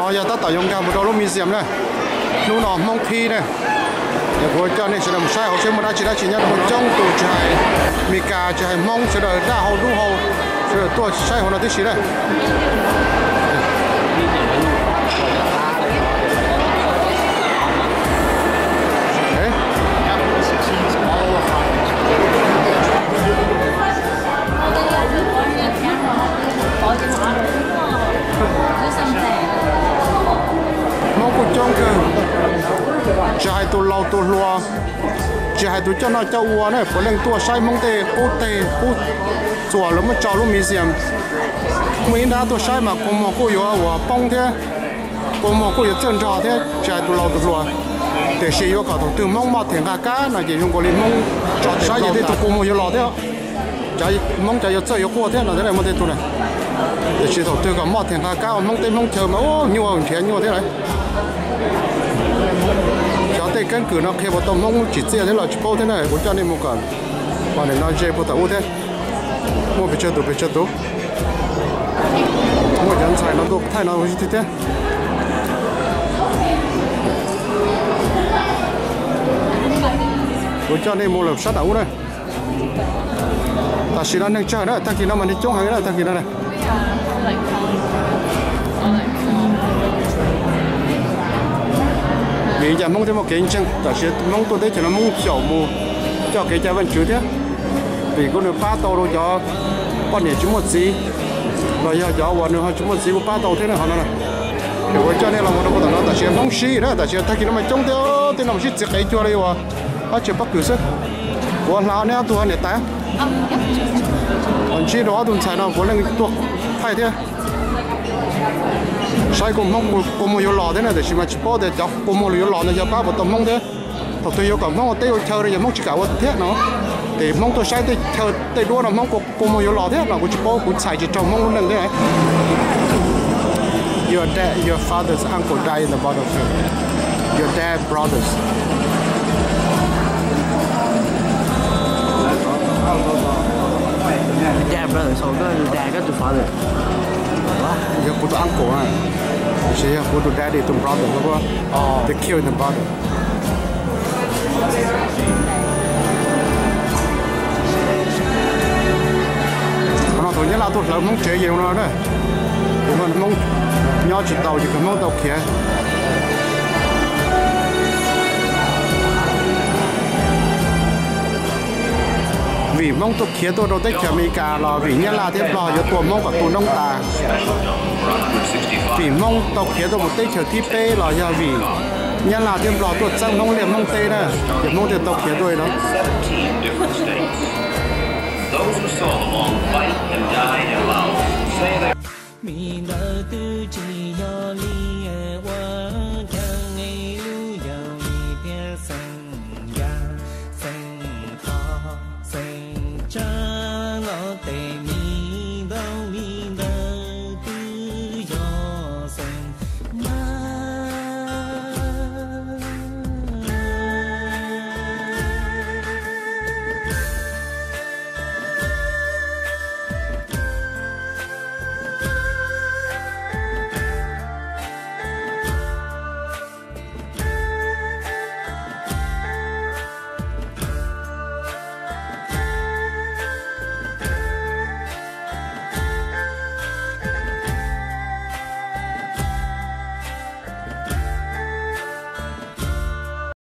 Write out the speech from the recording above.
Yog tab tom yuav nkag mus rau lub museum na, hnub no Hmoob qhib na. Es kuv coj nej sawv daws mus saib hauv seb muaj dab tsi dab tsi nyob rau coob tus, tsis hais Meskas tsis hais Hmoob, sawv daws dab hau dub hau, sawv daws tuaj saib hauv no tib si na. Hmoob kuj coob kawg, tsis hais tus laus tus hluas, tsis hais tus coj noj coj ua na, puav leej tuaj saib Hmoob tej qub teg qub txuas lawv muab tso lub museum. Muaj ib nrab tuaj saib mas kua muag kuj yuav uas poob thiab, kua muag kuj yuav txawj nrog thiab, tsis hais tus laus tus hluas. Tiam sis yuav kom thaum twg Hmoob moj them nqa kab no ces zoo nkaus li Hmoob tso saib ces tej tug kua muag yuav los thiab. Cov Hmoob cov yuav txawj yuav quaj thiab no thiab muaj tej tug na. Tiam sis thaum twg kom moj them nqa kab ua Hmoob teb Hmoob chaw mas ub nyuaj nrhiav nyuaj thiab lawm. Xyov tej keeb kwm no qhia puas tau Hmoob tsim txiaj thiab los tsis paub thiab na, kuv coj nej mus kom pom nim no ze puag tom ub thiab. Muaj pes tsawg tus pes tsawg tus, muaj cov ntxhais no tuaj thaij no thiab. Kuv coj nej mus lawm sab nram ub na. Tam sim no neeg tsawg na, tag kis no mas neeg coob heev na, tag kis no na. Vim cas Hmoob thiaj muaj kev ntseeg, tam sim Hmoob tuaj teb chaws no Hmoob xyaum mus coj kev cai Vaj Tswv thiab. Vim kuj nws pab tau rau cov poj niam tsis muaj txiv, los yog cov uas nws ho tsis muaj txiv kuj pab tau thiab na qhov no na. Ces kuv coj nej los mus rau puag tom no, tam sim Hmoob sib na, tam sim tag kis no mas coob thiab, tej no mas sib txiv qev cuag li uas dab tsi pob kws xwb. Kuv hla neb ob tug niam tais, ntsib rau ob tug ntxhais no puav leej tuaj thaij thiab. Saib kua Hmoob kua muag yuav los thiab na, tiam sis mas tsis paub tias cov kua muag yuav los no yog pab puas tau Hmoob thiab. Thaum twg yuav kom Hmoob ua teb ua chaw rau yog Hmoob tsis kam ua thiab no. Ces Hmoob tuaj saib tej chaw tej duab no Hmoob kua muag yuav los thiab no kuv tsis paub, kuv txhais tsis raug Hmoob lub neej thiab. Your dad, your father's uncle died in the battlefield. Your dad brothers. Dad brothers, so koj dad koj tus father. Yog kuv tus uncle na. Tiam sis yog kuv tus daddy tus brother, they killed in the battle. Qhov no thaum Nyab Laj tuaj hlawv Hmoob tsev ces no na, kuv Hmoob nyob tsis tau ces Hmoob tau khiav. Vim Hmoob tuaj khiav tuaj rau teb chaws Amelikas los vim Nyab Laj thiab Nplog yuav tua Hmoob kom tu noob tas. Vim Hmoob tau khiav tuaj mus teb chaws thib peb los yog vim Nyab Laj thiab Nplog tuaj txeeb Hmoob liaj Hmoob teb na, ces Hmoob thiaj tau khiav tuaj li no. Mi ntawd twb tsis yog li